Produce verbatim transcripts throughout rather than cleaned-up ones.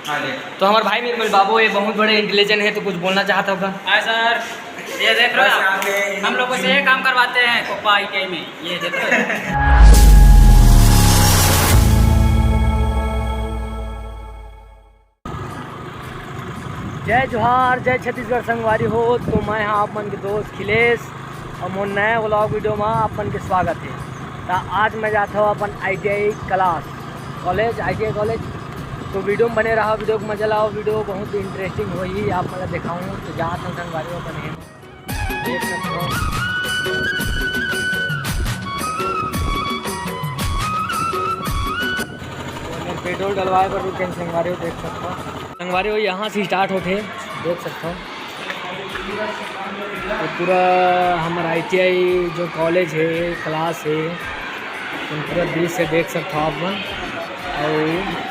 तो हमारे भाई निर्मल बाबू, ये बहुत बड़े इंटेलिजेंट है, तो कुछ बोलना चाहता होगा? हाय सर, ये देख रहे हो आप? हम लोगों से ये काम करवाते हैं कोपा आईटीआई में, ये देख रहे हो? जय जोहार, जय छत्तीसगढ़ संगवारी हो। तो मैं हाँ आप मन के दोस्त खिलेश, और मोर नया व्लॉग वीडियो में आप मन के स्वागत है। तो आज मैं जाता हूँ अपन ITI class, college, ITI college. तो वीडियो में बने रहो, वीडियो को मजा लाओ, वीडियो बहुत इंटरेस्टिंग होही, आप मन ला दिखाऊँ। तो जात हन संगवारी हो अपन हे। देख सकथो। पेट्रोल डलवाए बर रुके हन संगवारी हो, देख सकथो। संगवारी हो, यहाँ से स्टार्ट होथे, देख सकथो। ये पूरा हमर आईटीआई जो कॉलेज है, क्लास है, तुम पूरा दृश्य देख सकथो आप मन। और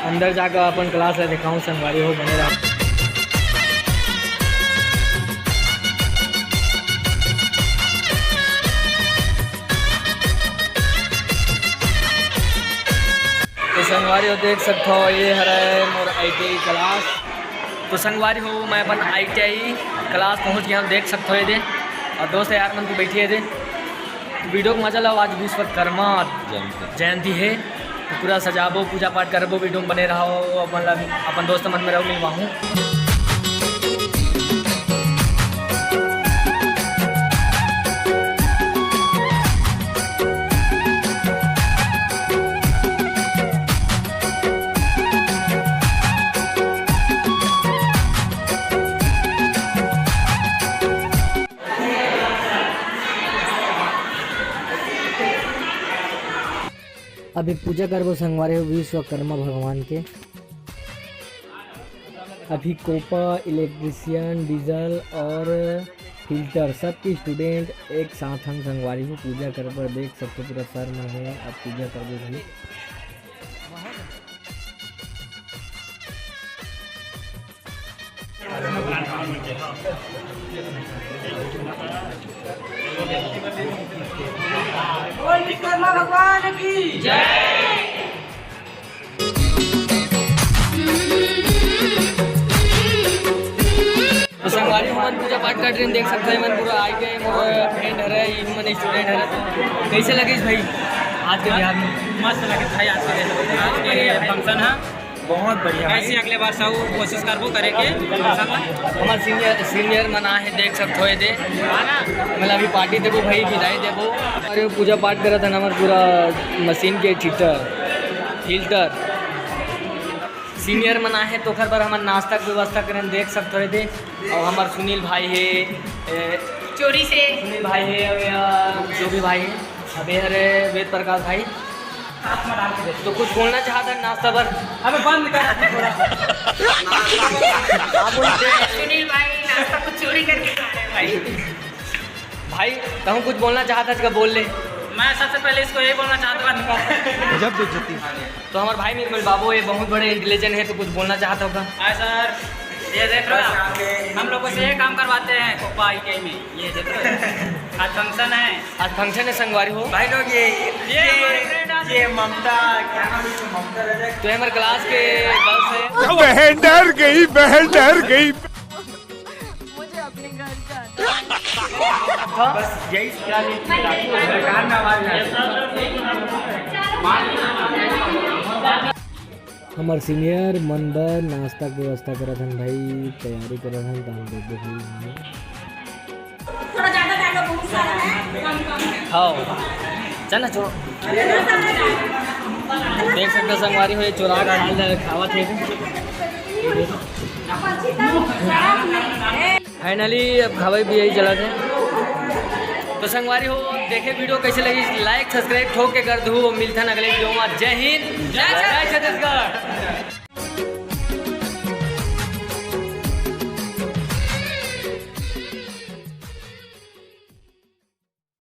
अंदर जाकर अपन क्लास ला दिखाऊँ संगवारी हो, बने रहो। तो संगवारी हो, देख सकथो, ये हरे मोर आईटीआई क्लास। तो संगवारी हो, मैं अपन आईटीआई क्लास पहुँच गया हूँ, देख सकथो ये दे। और दोस्त यार मन तो बैठे हे दे। तो वीडियो को मजा लाओ, आज विश्वकर्मा जयंती। जयंती है, तो पूरा सजाबो, पूजा पाठ करबो, वीडियो में बने रहो, अपन ला, अपन दोस्त मन में रहो, मिलवाहूँ। अभी पूजा करबो संगवारी हो विश्वकर्मा भगवान के। अभी कोपा, इलेक्ट्रिशियन, डीजल और फिल्टर, सबके स्टूडेंट एक साथ हम संगवारी हो पूजा करबो। देख सकथो पूरा सर में है, अब पूजा करबो भाई। बोल विश्वकर्मा भगवान की जय। तो संगवारी हो, हमन पूजा पाठ करत रहेन, देख सकथो, हमन पूरा आए के मोर फ्रेंड हरे, हमन स्टूडेंट हरे। तो कैसे लगिस भाई आज के बिहार में? मस्त लगे भाई, आज के, आज के फंक्शन है। बहुत बढ़िया भाई। ऐसे अगले बार सब कोशिश करबो करे के। हमार सीनियर, सीनियर मन आहे, देख सकथो ये दे। मतलब अभी पार्टी देबो भाई, विदाई देबो। अरे पूजा पाठ करत हन, हमर पूरा मशीन के फिल्टर, फिल्टर। सीनियर मन आहे, तो ओकर बर हमर नाश्ता के व्यवस्था करेन, देख सकथो ये दे। और हमार सुनील भाई है, ए, चोरी से। सुनील भाई है, और या जो भी भाई है, अबे हरे वेद प्रकाश भाई। तो कुछ बोलना चाहता है नाश्ता पर? अबे बंद कर। सुनील भाई नाश्ता कुछ चोरी करके खा रहे हैं भाई। भाई, कहूँ कुछ बोलना चाहता है, बोल ले। मैं सबसे पहले इसको यही बोलना चाहता हूँ। गजब बेइज्जती। तो हमारे भाई निर्मल बाबू, ये बहुत बड़े इंटेलिजेंट है, तो कुछ बोलना चाहता होगा? हाय सर, ये देख रहे हो आप? हम लोगों से ये काम करवाते हैं कोपा आईटीआई में। ये देख रहे हो? आज फंक्शन है। आज फंक्शन है संगवारी हो। भाई लोग, ये, ये ये, हमारे friend हैं। ये ममता, क्या नाम है इसका? ममता रजक। तो ये हमारे क्लास के गर्ल्स है। बहन डर गई, बहन डर गई। मुझे अपने घर जाना है। बस यही। हमार सीनियर मन बर नाश्ता के व्यवस्था करत हन भाई, तैयारी करत हन, त हम देख भाई। थोड़ा ज्यादा डालो, बहुत सारा है, कम, कम है। हाँ, चल ना, छोड़ो। देख सकते हो, संगवारी हो, ये चुरा के डाल दे, खावत है। फाइनली अब खावे भी यही चलत है। तो संगवारी हो, देखे वीडियो कैसे लगी, लाइक सब्सक्राइब ठोक के कर दू। मिलथन अगले वीडियो में। जय हिंद, जय छत्तीसगढ़।